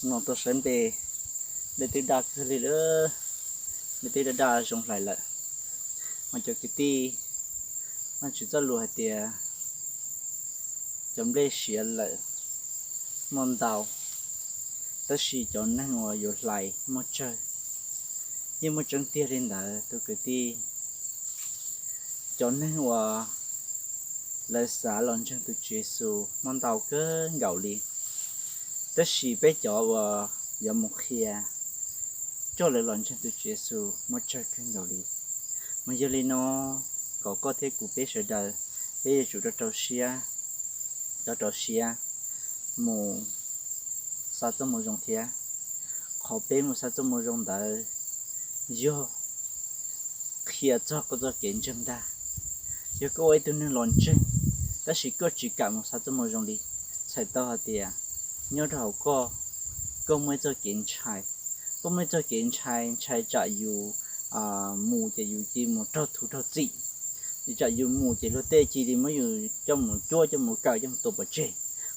No tuaj saib nplej, nplej twb daj kawg li lawm, nplej twb daj daj zoo hlais lawm. Mas cov kwv tij, Vajtswv txoj lus hais tias cov nplej siav lawm muaj ntau, tab sis cov neeg uas yuav hlais muaj tsawg. Yeej muaj tseeb tiag li ntawd tus kwv tij. Cov neeg uas lawv xav los ntseeg tus Tswv Yexus muaj ntau kawg nkaus li, tab sis peb cov uas yuav mus qhia coj lawv los ntseeg tus Tswv Yexus muaj tsawg kawg nkaus li. Mas yog li no, kom koj thiab kuv peb sawv daws, peb yuav tsum rau rau siab, rau rau siab mus xa txoj moo zoo thiab. Qhov peb mus xa txoj moo zoo ntawd yog qhia txog koj txoj kev ntseeg ntag. Yog koj ua ib tug neeg los ntseeg, tab sis koj tsis kam mus xa txoj moo zoo li, txhais tau hais tias nyob rau hauv koj, koj muaj ib txoj kev ntshai. Koj muaj ib txoj kev ntshai, ntshai tsam yus mus ces yus cia li mus raug thuv raug txim, tsam yus mus ces luag tej cia li muab yus coj mus cuab, coj mus kaw, coj mus tua pov tseg.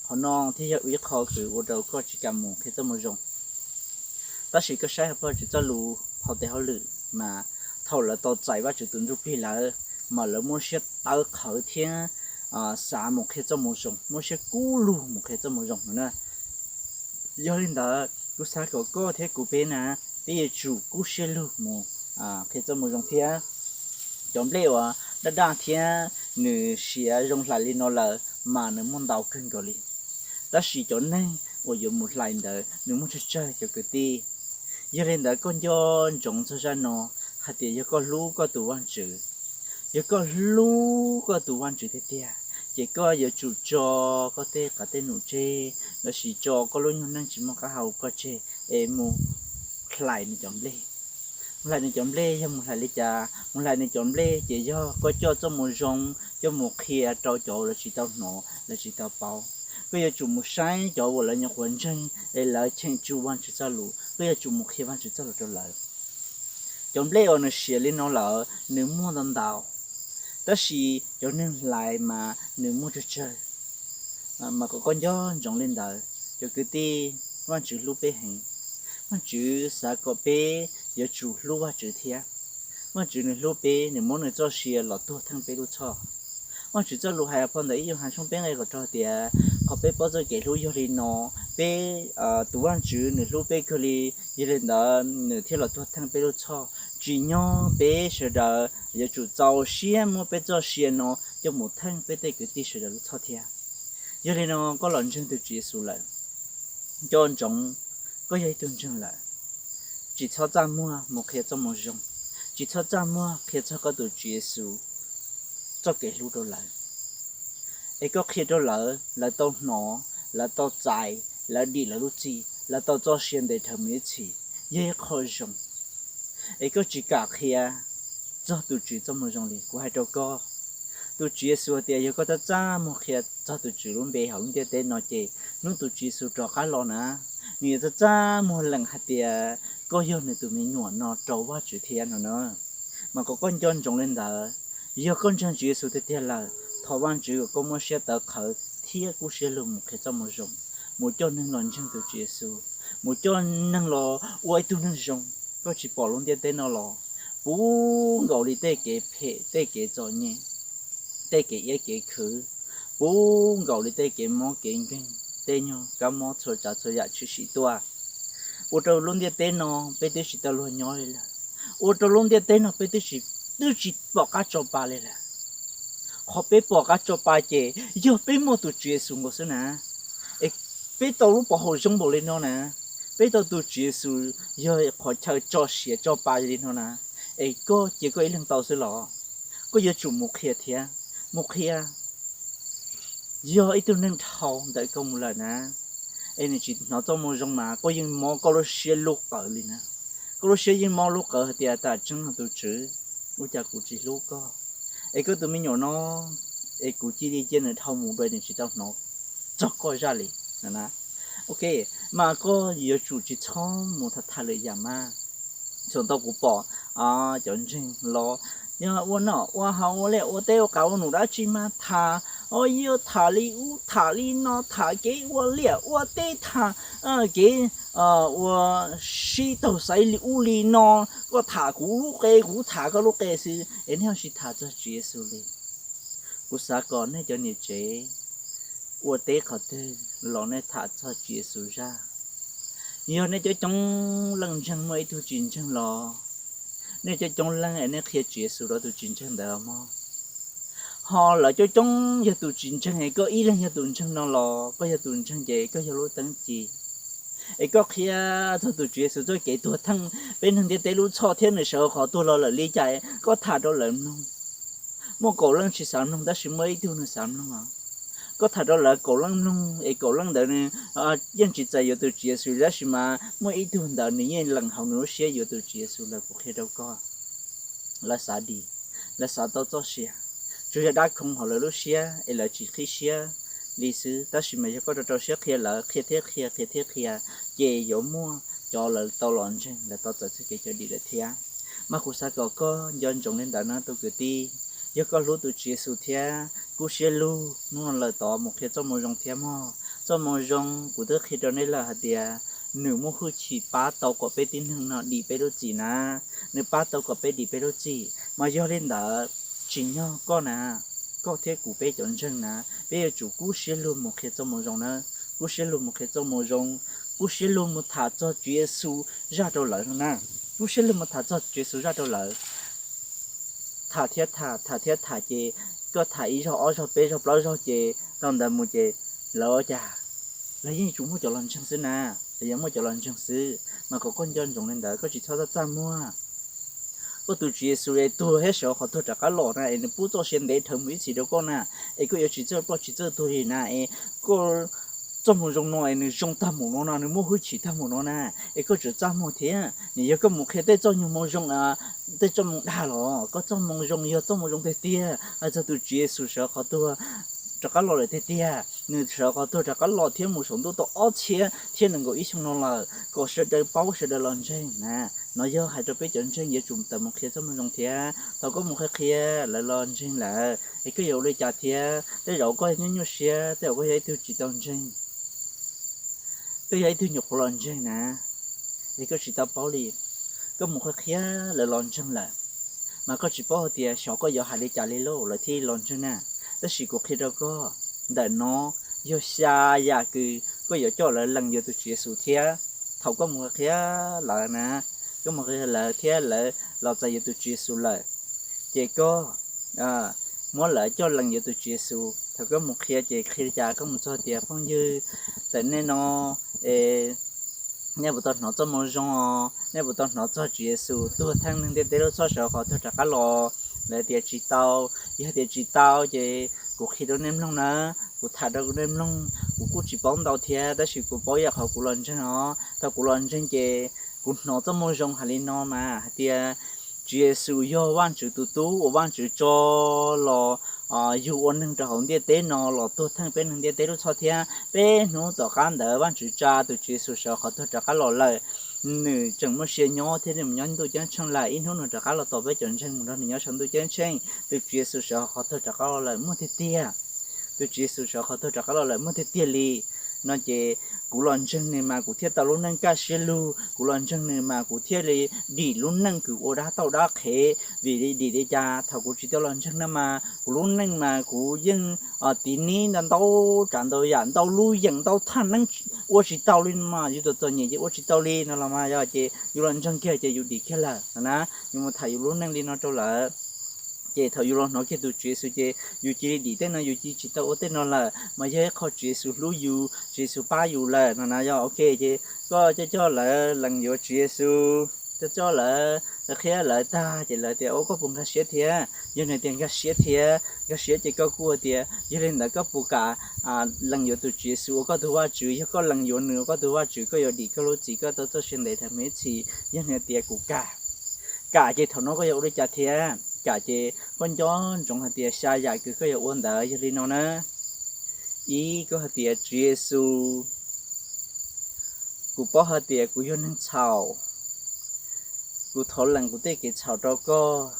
Qhov no thiaj yog ib qho kws ua rau koj tsis kam mus qhia txoj moo zoo. Tab sis koj saib hauv Vajtswv txoj lus phau tes hauj lwm mas thaum lawv tau txais Vajtswv tus Ntsujplig lawm, mas lawv muab siab tawv qhawv thiab xav mus qhia txoj moo zoo, muab siab kub lug mus qhia txoj moo zoo no na. Yog li ntawd kuv xav kom koj thiab kuv peb na, peb yuav tsum kub siab lug mus qhia txoj moo zoo thiab. Cov nplej uas daj daj thiab nws siav zoo hlais li no lawm mas nws muaj ntau kawg nkaus li, tab sis cov neeg uas yuav mus hlais ntawd nws muaj tsawg tsawg cov kwv tij. Yog li ntawd koj nco ntsoov txog zaj no, hais tias yog koj hlub koj tus Vajtswv, yog koj hlub koj tus Vajtswv tiag tiag, ces koj yuav tsum tso koj tej qav tej num tseg, lossis tso koj lub nyuag neej tsis muaj qab hau koj tseg es mus hlais nws cov nplej. Mus hlais nws cov nplej yog mus hlais li cas? Mus hlais nws cov nplej ces yog koj coj txoj moo zoo coj mus qhia rau cov uas lawv tsis tau hnov, lawv tsis tau paub. Koj yuav tsum mus saib cov uas lawv nyuam qhuav ntseeg es lawv cheem tsum Vajtswv txoj lus, koj yuav tsum mus qhia Vajtswv txoj lus rau lawv. Cov nplej uas nws siav li no lawm nws muaj ntau ntau, tab sis cov neeg hlais mas nws muaj tsawg tsawg. Mas kom koj nco ntsoov li ntawd cov kwv tij, Vajtswv hlub peb heev. Vajtswv xav kom peb yuav tsum hlub Vajtswv thiab. Vajtswv nws hlub peb, nws muab nws txoj sia los tuag theej peb lub txhoj. Vajtswv txoj lus hais phau ntawv ib Yauhas tshooj peb nqe kaum rau tias, qhov peb paub txoj kev hlub yog li no, peb, tus Vajtswv nws hlub peb kawg li, yog li ntawd nws thiaj los tuag theej peb lub txhoj. Tsim nyog peb sawv daws yuav tsum txaus siab muab peb txoj sia no coj mus theej peb tej kwv tij sawv daws lub txhoj thiab. Yog li no koj los ntseeg tus Tswv Yexus lawm, nco ntsoov, koj yog ib tug ntseeg lawm, tsis txhob txaj muag mus qhia txoj moo zoo, tsis txhob txaj muag qhia txog koj tus Tswv Yexus txoj kev hlub rau lawv. Es koj qhia rau lawv, lawv tau hnov, lawv tau txais, lawv dim lawv lub txim, lawv tau txoj sia ntev dhawv mus ib txhis, yog ib qho zoo. Es koj tsis kam qhia txog tus Tswv txoj moo zoo li. Kuv hais rau koj, tus Tswv Yexus hais tias yog koj txaj txaj muag qhia txog tus Tswv lub npe hauv lub ntiaj teb no ces hnub tus Tswv Yexus rov qab los na, nws yuav txaj txaj muag lees hais tias koj yog nws tus me nyuam no rau Vajtswv thiab no na. Mas kom koj nco ntsoov li ntawd, yog koj ntseeg Tswv Yexus tiag tiag lawm, thov Vajtswv kom koj muab siab tawv qhawv thiab kub siab lug mus qhia txoj moo zoo, mus coj neeg los ntseeg tus Tswv Yexus, mus coj neeg los ua ib tug neeg zoo. Koj tsis pom lub ntiaj teb no los puv nkaus li tej kev phem, tej kev txom nyem, tej kev iab kev khwv, puv nkaus li tej kev mob kev nkeeg, tej nyuag kab mob txhua tsav txhua yam tshwm sim tuaj, ua rau lub ntiaj teb no peb twb tsis tau luag nyob li lawm, ua rau lub ntiaj teb no peb twb tsis pom qab tso pa li lawm. Qhov peb pom qab tso pa ces yog peb muaj tus Tswv Yexus nkaus xwb na. Es peb tau lub pov haum zoo npaum li no na, peb tau tus Tswv Yexus yog qhov chaw tso siav tso pa li no na, es koj cia koj ib leeg tau xwb los? Koj yuav tsum mus qhia thiab, mus qhia. Yog ib tug neeg dhau ntawm koj mus lawm na, es nws tsis hnov txoj moo zoo mas koj yeej mob koj lub siab lub qawv li na. Koj lub siab yeej mob lub qawv hais tias tam tseeb no tus Tswv, ua cas kuv tsis hlub koj, es koj tus me nyuam no, es kuv cia li cia nws dhau mus dua nws tsis tau hnov txog koj zaj li. Ok, mas koj yuav tsum tsis txhob mus tham tham lwm yam mas. Txhua ntau kuv pom cov ntseeg los Yog ua noj ua haus, ua liaj ua teb, ua qav ua num dab tsi mas tham, o, yuav tham li ub tham li no, tham kev ua liaj ua teb, tham kev ua sib taug xaiv li ub li no. Koj tham kuv lub qe, kuv tham koj lub qe xwb es nej ho tsis tham txog Tswv Yexus li. Kuv xav kom nej cov niam tsev ua teb qhov twg los nej tham txog Tswv Yexus zaj. Yog nej coob coob leej ntseeg muaj ib tug tsis ntseeg los, nej coob coob leej es nej qhia Tswv Yexus rau tus tsis ntseeg ntawd mog. Ho lawv coob coob yog tus tsis ntseeg es koj ib leeg yog tus ntseeg no los, koj yog tus ntseeg ces koj yog lub teeb ci. Es koj qhia txog tus Tswv Yexus txoj kev tuag theej peb neeg ntiaj teb lub txhoj thiab nws sawv hauv qhov tuag los lawm li cas, koj tham rau lawv mloog. Muaj kaum leej tsis xav mloog tab sis muaj ib tug nws xav mloog os. Koj tham rau lawv kaum leej mloog es kaum leej ntawd nws yeej tsis txais yuav tus Tswv Yexus tab sis mas muaj ib tug ntawd nws yeej lees hauv nws lub siab yuav tus Tswv Yexus lawm, kuv qhia rau koj. Lawv xav dim, lawv xav tau txoj sia, tsuas yog dab khoov hauv lawv lub siab es lawv tsis qhib siab li xwb. Tab sis mas yog koj rau rau siab qhia lawv, qhia thiab qhia, qhia thiab qhia, ces yuav muaj cov lawv tau los ntseeg, lawv tau txais txoj kev cawm dim lawm thiab. Mas kuv xav kom koj nco ntsoov li ntawd na tus kwv tij. Yog koj hlub tus Tswv Yexus thiab kub siab lug, hnub no lawm tod mus qhia txoj moo zoo thiab mog. Txoj moo zoo kuv twb qhia rau nej lawm hais tias nws muaj hwj chim pab tau kom peb tib neeg no dim peb lub txim na. Nws pab tau kom peb dim peb lub txim. Mas yog li ntawd, tsim nyog koj na, koj thiab kuv peb cov ntseeg na, peb yuav tsum kub siab lug mus qhia txoj moo zoo na. Kub siab lug mus qhia txoj moo zoo, kub siab lug mus tham txog Tswv Yexus zaj rau lawv no na. Kub siab lug mus tham txog Tswv Yexus zaj rau lawv. Tham thiab tham, tham thiab tham ces koj tham ib zaug ob zaug peb zaug plaub zaug ces tau ntawd mus ces lawv ua cas? Lawv yeej yuav tsum muaj cov los ntseeg xwb na. Lawv yuav muaj cov los ntseeg xwb, mas kom koj nco ntsoov li ntawd, koj tsis txhob txaj txaj muag. Koj tus Tswv Yexus es tuag thiab sawv qhov tuag rov qab los na, es nws pub txoj sia ntev dhawv mus ib txhis rau koj na, es koj yuav tsis txawj ploj tsis txawj tuag li na, es koj txoj moo zoo no es nws zoo tag mus no no, nws muaj hwj chim tag mus no na, es koj tseem txaj muag thiab. Nws yog koj mus qhia tej txoj nyuag moo zoo, tej txoj moo dag los koj txoj moo zoo yog txoj moo zoo tiag tiag, hais txog tus Tswv Yexus sawv qhov tuag rov qab los lawm tiag tiag, nws sawv qhov tuag rov qab los thiab mus saum ntuj tau ob txhiab thiab nees nkaum ib xyoo no lawm, kom sawv daws paub sawv daws los ntseeg na. No yog hais rau peb cov ntseeg yuav tsum tawm mus qhia txoj moo zoo thiab. Thaum koj mus qhia qhia lawv los ntseeg lawm es koj yuav ua li cas thiab? Tej zaum koj nyuaj nyuaj siab, tej zaum koj yog ib tug tsis tau ntseeg, koj yog ib tug nyuam qhuav los ntseeg na, es koj tsis tau paub li. Koj mus qhia qhia lawv los ntseeg lawm, mas koj tsis paub hais tias xyov koj yuav hais li cas li lauj lawv thiaj los ntseeg na. Tab sis kuv qhia rau koj, ntawm no yog xya yam kws koj yuav coj lawv lees yuav tus Tswv Yexus thiab. Thaum koj mus qhia qhia lawv na, koj mus qhia lawv thiab lawv los txais yuav tus Tswv Yexus lawm, ces koj muab lawv coj lees yuav tus Tswv Yexus. Thaum koj mus qhia ces qhia li cas? Koj mus txog tias, phooj ywg, tam nej no es nej puas tau hnov txoj moo zoo os? Nej puas tau hnov txog Tswv Yexus tuag theej neeg ntiaj teb lub txhoj sawv qhov tuag rov qab los? Lawv tias tsis tau. Yog tias tsis tau ces kuv qhia rau nej mloog na, kuv tham rau nej mloog. Kuv kuj tsis paub ntau thiab tab sis kuv paub yam qhov kuv los ntseeg os. Thaum kuv los ntseeg ces kuv hnov txoj moo zoo hais li no mas hais tias Tswv Yexus yog Vajtswv tus tub uas Vajtswv tso los yug ua neeg rau hauv ntiaj teb no los tuag theej peb neeg ntiaj teb lub txhoj thiab. Peb hnub tom qab ntawd Vajtswv tsa tus Tswv Yexus sawv qhov tuag rov qab los lawm. Nws tseem muaj sia nyob thiab nws mus nyob ntuj ceeb tsheej lawm, ib hnub nws rov qab los tos peb cov ntseeg mus nrog nws nyob saum ntuj ceeb tsheej. Tus Tswv Yexus sawv qhov tuag rov qab los lawm, muaj tiag tiag. Tus Tswv Yexus sawv qhov tuag rov qab los lawm, muaj tiag tiag li. No ces kuv los ntseeg nws mas kuv thiaj tau lub neej kaj siab lug, kuv los ntseeg nws mas kuv thiaj li dim lub neej kws ua dab tauj dab qhev. Vim li dim li cas? Thaum kuv tsis tau los ntseeg no mas kuv lub neej mas kuv yeej tiv nib ntau ntau tsav ntau yam, ntau lub yeem ntau thaj neeb, ua tsis tau li no mas yus txom txom nyem ces ua tsis tau li no los mas yog ces yus los ntseeg kiag ces yus dim kiag lawm no na. Yus mus tham yus lub neej li no rau lawv, ces thaum yus los hnov kiag tus Tswv Yexus ces yus cia li dim tej no, yus cia li tsis tau ua tej no lawm. Mas yog ib qho Tswv Yexus hlub yus, Tswv Yexus pab yus lawm no na. Yog ok ces koj coj coj lawv lees yuav Tswv Yexus, coj coj lawv, qhia lawv tag ces lawv tias, ua koj puas nkag siab thiab? Yog nws tias nkag siab thiab, nkag siab ces koj kuj tias, yog li ntawd koj puas kam lees yuav tus Tswv Yexus ua koj tus Vajtswv? Yog koj lees yuav nws ua koj tus Vajtswv, koj yuav dim koj lub txim, koj tau txoj sia ntev dhawv mus ib txhis. Yog nws tias kuv kam, kam ces thaum no koj yuav ua li cas thiab? Kam ces koj nco ntsoov hais tias xya yam kws koj yuav ua ntawd yog li no na. Ib, koj hais tias, Tswv Yexus, kuv paub hais tias kuv yog neeg txhaum, kuv thov lees kuv tej kev txhaum rau koj.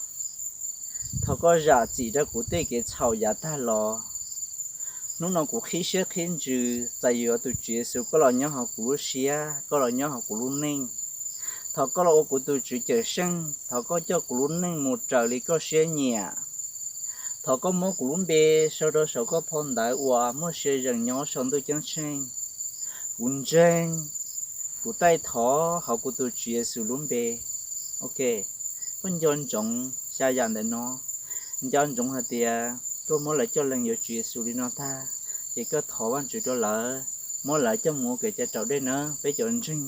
Thov koj zam txim rau kuv tej kev txhaum yav tag los. Hnub no kuv qhib siab qhib ntsws, txawm yuav tus Tswv Yexus koj los nyob hauv kuv lub siab, koj los nyob hauv kuv lub neej. Thov koj los ua kuv tus Tswv Cawmseej, thov koj coj kuv lub neej mus raws li koj siab nyiam. Thov koj muab kuv lub npe sau rau saum koj phau ntawv uas muaj sia zeem nyob saum ntuj ceeb tsheej. Kuv ntseeg, kuv taij thov hauv kuv tus Tswv Yexus lub npe. Ok, koj nco ntsoov xya yam ntawm no. Nco ntsoov hais tias koj muab lawv coj lees yuav Tswv Yexus li no tag, ces koj thov Vajtswv rau lawv, muab lawv coj mus ua kev cai raus dej na. Peb cov ntseeg,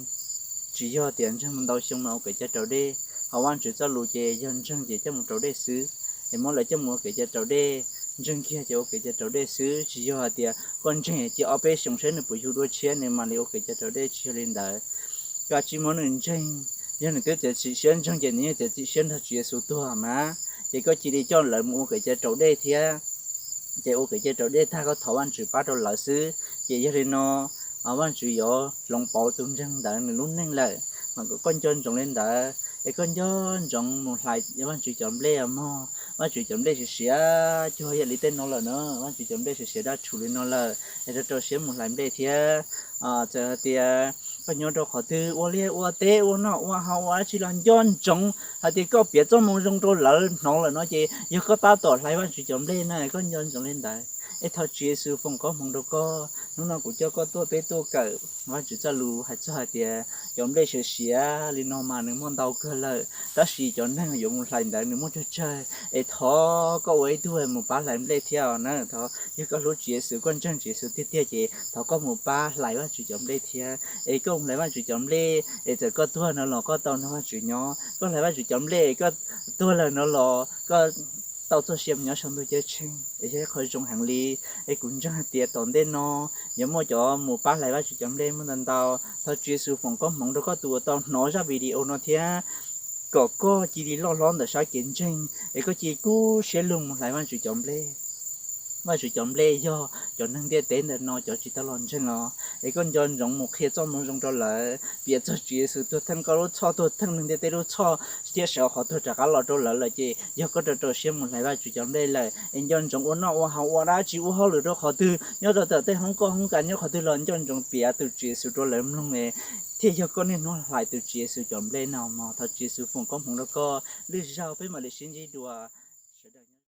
tsis yog tias ntseeg mus ntau xyoo mas ua kev cai raus dej, ho Vajtswv txoj lus ces yog ntseeg ces coj mus raus dej xwb, es muab lawv coj mus ua kev cai raus dej, ntseeg kiag ces ua kev cai raus dej xwb. Tsis yog hais tias koj ntseeg cia ob peb xyoos saib nws puas yug dua tshiab nws mam li ua kev cai raus dej, tsis yog li ntawd. Koj tsis muab nws ntseeg, yog nws twb txiav txim siab ntseeg ces nws yeej txiav txim siab nrog Tswv Yexus tuag mas, ces koj cia li coj lawv mus ua kev cai raus dej thiab. Ces ua kev cai raus dej tag koj thov Vajtswv pab rau lawv xwb, ces yog li no Vajtswv yuav hloov pauv tus ntseeg ntawd nws lub neej lawm, mas kom koj nco ntsoov li ntawd es koj nco ntsoov mus hlais Vajtswv cov nplej os mog. Vajtswv cov nplej siav siav cuag yam li tej no lawm na, Vajtswv cov nplej siav siav dab tshum li no lawm, es rau rau siab mus hlais nplej thiab. Txawm hais tias koj nyob rau qhov twg ua liaj ua teb ua noj ua haus ua dab tsi los nco ntsoov hais tias koj piav txoj moo zoo rau lawv hnov lawm no ces yog koj tab tom hlais Vajtswv cov nplej na, koj nco ntsoov li ntawd. Es thov Tswv Yexus foom koob hmoov rau koj, hnub no kuv coj koj tuaj peb tuaj kawm Vajtswv txoj lus hais txog hais tias cov nplej siav siav li no mas nws muaj ntau kawg lawm, tab sis cov neeg yuav mus hlais ntawd nws muaj tsawg tsawg, es thov koj ua ib tug mus pab hlais nplej thiab os na. Thov yog koj hlub Tswv Yexus, koj ntseeg Tswv Yexus tiag tiag ces thov koj mus pab hlais Vajtswv cov nplej thiab. Es koj mus hlais Vajtswv cov nplej es txawm koj tuag no los koj tau nrog Vajtswv nyob, koj hlais Vajtswv cov nplej koj tuag lawm no los koj tau txoj sia mus nyob saum ntuj ceeb tsheej, es yog ib qho zoo heev li. Es kuv ntseeg hais tias tom ntej no yuav muaj cov mus pab hlais Vajtswv cov nplej muaj ntau ntau. Thov Tswv Yexus foom koob hmoov rau koj tus uas tau hnov zaj video no thiab, kom koj cia li loj hlob ntawm sab kev ntseeg es koj cia li kub siab lug mus hlais Vajtswv cov nplej. Vajtswv cov nplej yog cov neeg ntiaj teb ntawm no cov tsis tau los ntseeg os, es koj nco ntsoov mus qhia txoj moo zoo rau lawv, piav txog Tswv Yexus tuag theej koj lub txhoj, tuag theej neeg ntiaj teb lub txhoj thiab sawv qhov tuag rov qab los rau lawv lawm ces yog koj rau rau siab mus hlais Vajtswv cov nplej lawm. Es nco ntsoov ua noj ua haus ua dab tsi ua hauj lwm rau qhov twg, nyob rau tom tej hoob koj hoob kas nyob qhov twg los nco ntsoov piav tus Tswv Yexus rau lawv mloog, thiaj yog koj niaj hnub hlais tus Tswv Yexus cov nplej no mog. Thov Tswv Yexus foom koob hmoov rau koj, lwm zaus peb mam li sib ntsib dua.